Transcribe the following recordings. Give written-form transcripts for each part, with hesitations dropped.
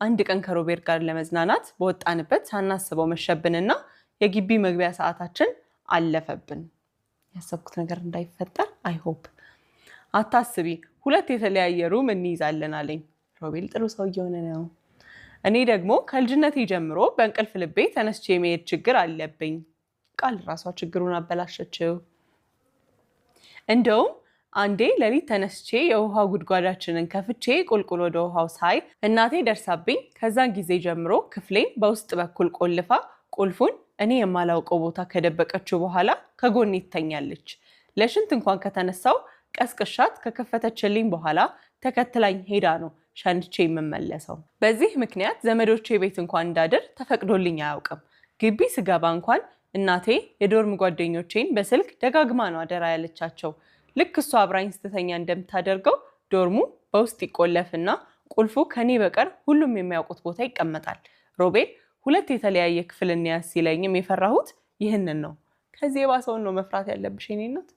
አንድ ቀን ከሮቤል ጋር ለመዝናናት በወጣንበት ሳናስበው መሸብንና የግቢ መግቢያ ሰዓታችን አለፈብን። ያሰብኩት ነገር እንዳይፈጠር I hope። አታስቢ፣ ሁለት የተለያየ room እንይዛለን አለኝ። ሮቤል ጥሩ ሰው እየሆነ ነው። እኔ ደግሞ ከልጅነቴ ጀምሮ በእንቅልፍ ልቤ ተነስቼ የመሄድ ችግር አለብኝ። ቃል ራሷ ችግሩን አበላሸችው። እንደውም አንዴ ሌሊት ተነስቼ የውሃ ጉድጓዳችንን ከፍቼ ቁልቁል ወደ ውሃው ሳይ እናቴ ደርሳብኝ፣ ከዛን ጊዜ ጀምሮ ክፍሌን በውስጥ በኩል ቆልፋ ቁልፉን እኔ የማላውቀው ቦታ ከደበቀችው በኋላ ከጎኔ ትተኛለች። ለሽንት እንኳን ከተነሳው ቀስቅሻት ከከፈተችልኝ በኋላ ተከትላኝ ሄዳ ነው ሸንቼ የምመለሰው። በዚህ ምክንያት ዘመዶቼ ቤት እንኳን እንዳድር ተፈቅዶልኝ አያውቅም። ግቢ ስገባ እንኳን እናቴ የ dorm ጓደኞቼን በስልክ ደጋግማ ነው አደራ ያለቻቸው። ልክ እሷ አብራኝ ስትተኛ እንደምታደርገው dorm ኡ በውስጥ ይቆለፍና ቁልፉ ከኔ በቀር ሁሉም የሚያውቁት ቦታ ይቀመጣል። ሮቤል ሁለት የተለያየ ክፍል እንያዝ ሲለኝም የፈራሁት ይህንን ነው። ከዚህ የባሰውን ነው መፍራት ያለብሽ የኔ እናት።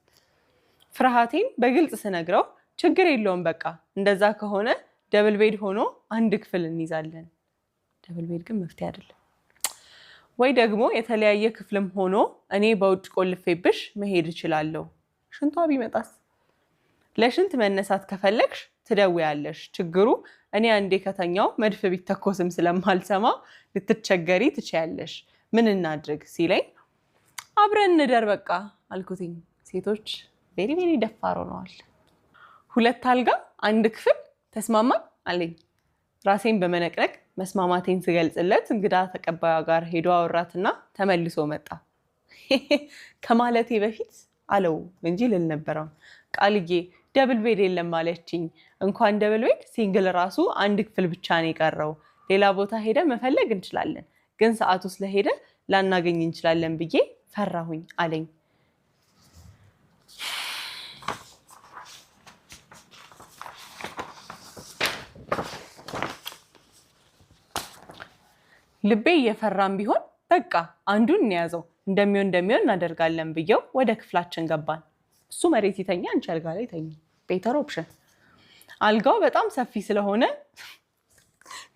ፍርሃቴን በግልጽ ስነግረው ችግር የለውም፣ በቃ እንደዛ ከሆነ double bed ሆኖ አንድ ክፍል እንይዛለን። Double bed ግን መፍትሄ አይደለም። ወይ ደግሞ የተለያየ ክፍልም ሆኖ እኔ በውጭ ቆልፌብሽ መሄድ እችላለሁ። ሽንቷ ቢመጣስ? ለሽንት መነሳት ከፈለግሽ ትደውያለሽ። ችግሩ እኔ አንዴ ከተኛው መድፍ ቢተኮስም ስለማልሰማ ልትቸገሪ ትችያለሽ። ምን እናድርግ ሲለኝ አብረን እንደር በቃ አልኩትኝ። ሴቶች very very ደፋር ሆነዋል። ሁለት አልጋ፣ አንድ ክፍል፣ ተስማማን አለኝ። ራሴን በመነቅነቅ መስማማቴን ስገልጽለት እንግዳ ተቀባዩ ጋር ሄዶ አወራትና ተመልሶ መጣ። ከማለቴ በፊት አለው እንጂ ልል ነበረው። ቃልዬ፣ double bed የለም አለችኝ። እንኳን double bed single ራሱ አንድ ክፍል ብቻ ነው የቀረው። ሌላ ቦታ ሄደ መፈለግ እንችላለን፣ ግን ሰዓቱ ስለሄደ ላናገኝ እንችላለን ብዬ ፈራሁኝ አለኝ። ልቤ እየፈራም ቢሆን በቃ አንዱን እንያዘው፣ እንደሚሆን እንደሚሆን እናደርጋለን ብየው ወደ ክፍላችን ገባን። እሱ መሬት ይተኛ፣ አንቺ አልጋ ላይ ተኚ። Better option። አልጋው በጣም ሰፊ ስለሆነ፣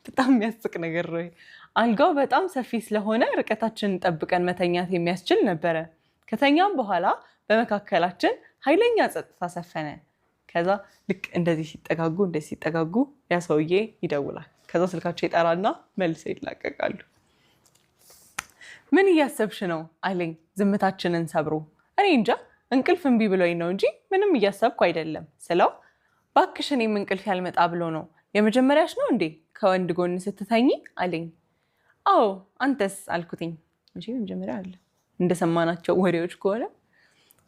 በጣም የሚያስቅ ነገር ነው። አልጋው በጣም ሰፊ ስለሆነ ርቀታችንን ጠብቀን መተኛት የሚያስችል ነበረ። ከተኛም በኋላ በመካከላችን ኃይለኛ ጸጥታ ሰፈነ። ከዛ ልክ እንደዚህ ሲጠጋጉ እንደዚህ ሲጠጋጉ ያ ሰውዬ ይደውላል። ከዛ ስልካቸው ይጠራና መልሰው ይላቀቃሉ። ምን እያሰብሽ ነው አለኝ ዝምታችንን ሰብሮ። እኔ እንጃ፣ እንቅልፍ እምቢ ብሎኝ ነው እንጂ ምንም እያሰብኩ አይደለም ስለው፣ ባክሽ እኔም እንቅልፍ ያልመጣ ብሎ ነው፣ የመጀመሪያሽ ነው እንዴ ከወንድ ጎን ስትተኚ አለኝ። አዎ፣ አንተስ አልኩትኝ። መቼም የመጀመሪያ አለ እንደሰማናቸው ወሬዎች ከሆነ።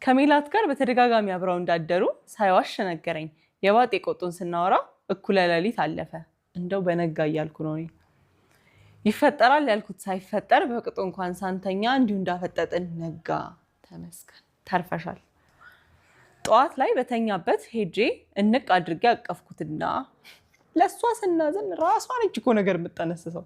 ከሜላት ጋር በተደጋጋሚ አብረው እንዳደሩ ሳይዋሽ ነገረኝ። የባጤ ቆጡን ስናወራ እኩለ ሌሊት አለፈ። እንደው በነጋ እያልኩ ነው እኔ። ይፈጠራል ያልኩት ሳይፈጠር በቅጡ እንኳን ሳንተኛ እንዲሁ እንዳፈጠጥን ነጋ። ተመስገን፣ ተርፈሻል። ጠዋት ላይ በተኛበት ሄጄ እንቅ አድርጌ አቀፍኩትና፣ ለእሷ ስናዝን ራሷን ነች እኮ ነገር የምጠነስሰው።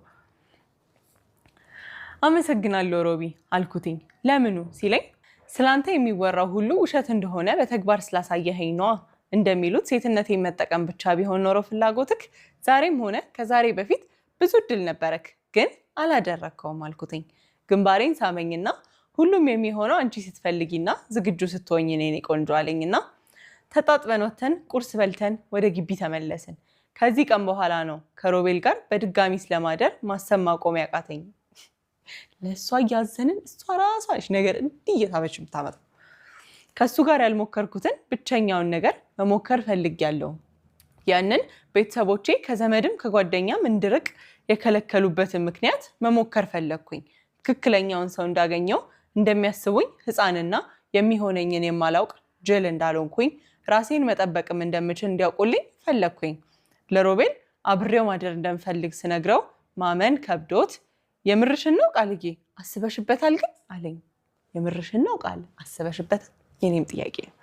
አመሰግናለሁ ሮቢ አልኩትኝ። ለምኑ ሲለኝ ስላንተ የሚወራው ሁሉ ውሸት እንደሆነ በተግባር ስላሳየኸኝ ነዋ። እንደሚሉት ሴትነቴን መጠቀም ብቻ ቢሆን ኖሮ ፍላጎትክ ዛሬም ሆነ ከዛሬ በፊት ብዙ እድል ነበረክ፣ ግን አላደረግከውም አልኩትኝ። ግንባሬን ሳመኝና ሁሉም የሚሆነው አንቺ ስትፈልጊና ዝግጁ ስትሆኝ ነው የኔ ቆንጆ አለኝና ተጣጥበን ወተን ቁርስ በልተን ወደ ግቢ ተመለስን። ከዚህ ቀን በኋላ ነው ከሮቤል ጋር በድጋሚ ስለማደር ማሰብ ማቆም ያቃተኝ። ለእሷ እያዘንን እሷ ራሷ ነች ነገር እንዲህ እየሳበች የምታመጣው። ከእሱ ጋር ያልሞከርኩትን ብቸኛውን ነገር መሞከር ፈልጌያለሁ። ያንን ቤተሰቦቼ ከዘመድም ከጓደኛም እንድርቅ የከለከሉበትን ምክንያት መሞከር ፈለግኩኝ። ትክክለኛውን ሰው እንዳገኘው እንደሚያስቡኝ ሕፃንና የሚሆነኝን የማላውቅ ጅል እንዳልሆንኩኝ፣ ራሴን መጠበቅም እንደምችል እንዲያውቁልኝ ፈለግኩኝ። ለሮቤል አብሬው ማደር እንደምፈልግ ስነግረው ማመን ከብዶት የምርሽን ነው ቃልዬ፣ አስበሽበታል ግን አለኝ። የምርሽን ነው ቃል፣ አስበሽበታል? የኔም ጥያቄ ነው።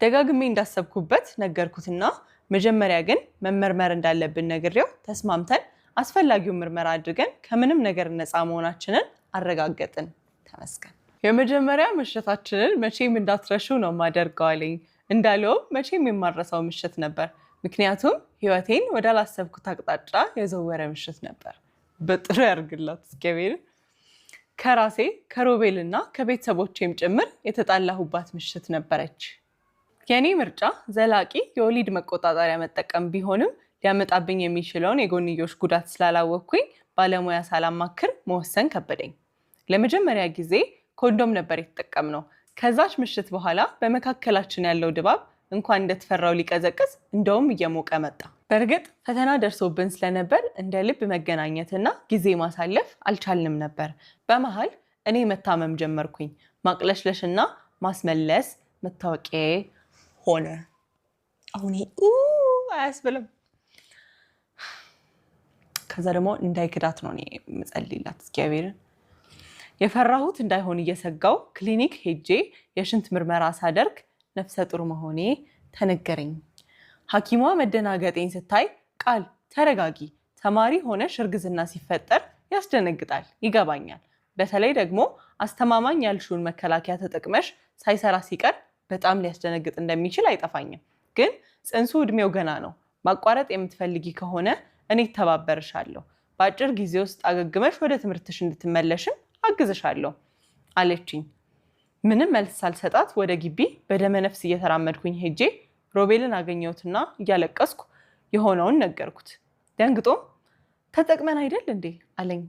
ደጋግሜ እንዳሰብኩበት ነገርኩትና መጀመሪያ ግን መመርመር እንዳለብን ነግሬው ተስማምተን አስፈላጊውን ምርመራ አድርገን ከምንም ነገር ነፃ መሆናችንን አረጋገጥን። ተመስገን። የመጀመሪያ ምሽታችንን መቼም እንዳትረሹ ነው ማደርገው አለኝ። እንዳለውም መቼም የማረሳው ምሽት ነበር። ምክንያቱም ህይወቴን ወዳላሰብኩት አቅጣጫ የዘወረ ምሽት ነበር። በጥሩ ያርግላት እግዚአብሔር። ከራሴ ከሮቤልና ከቤተሰቦቼም ጭምር የተጣላሁባት ምሽት ነበረች። የእኔ ምርጫ ዘላቂ የወሊድ መቆጣጠሪያ መጠቀም ቢሆንም ሊያመጣብኝ የሚችለውን የጎንዮሽ ጉዳት ስላላወቅኩኝ ባለሙያ ሳላማክር መወሰን ከበደኝ። ለመጀመሪያ ጊዜ ኮንዶም ነበር የተጠቀምነው። ከዛች ምሽት በኋላ በመካከላችን ያለው ድባብ እንኳን እንደተፈራው ሊቀዘቅዝ እንደውም እየሞቀ መጣ። በእርግጥ ፈተና ደርሶብን ስለነበር እንደ ልብ መገናኘትና ጊዜ ማሳለፍ አልቻልንም ነበር። በመሀል እኔ መታመም ጀመርኩኝ። ማቅለሽለሽና ማስመለስ መታወቂያዬ ሆነ። አሁን ይሄ አያስብልም። ከዛ ደግሞ እንዳይክዳት ነው እኔ የምጸልይላት እግዚአብሔርን። የፈራሁት እንዳይሆን እየሰጋው ክሊኒክ ሄጄ የሽንት ምርመራ ሳደርግ ነፍሰ ጡር መሆኔ ተነገረኝ። ሐኪሟ መደናገጤን ስታይ ቃል ተረጋጊ፣ ተማሪ ሆነሽ እርግዝና ሲፈጠር ያስደነግጣል፣ ይገባኛል። በተለይ ደግሞ አስተማማኝ ያልሽውን መከላከያ ተጠቅመሽ ሳይሰራ ሲቀር በጣም ሊያስደነግጥ እንደሚችል አይጠፋኝም። ግን ጽንሱ እድሜው ገና ነው። ማቋረጥ የምትፈልጊ ከሆነ እኔ እተባበርሻለሁ። በአጭር ጊዜ ውስጥ አገግመሽ ወደ ትምህርትሽ እንድትመለሽም አግዝሻለሁ አለችኝ። ምንም መልስ ሳልሰጣት ወደ ግቢ በደመ ነፍስ እየተራመድኩኝ ሄጄ ሮቤልን አገኘሁትና እያለቀስኩ የሆነውን ነገርኩት። ደንግጦም ተጠቅመን አይደል እንዴ አለኝ።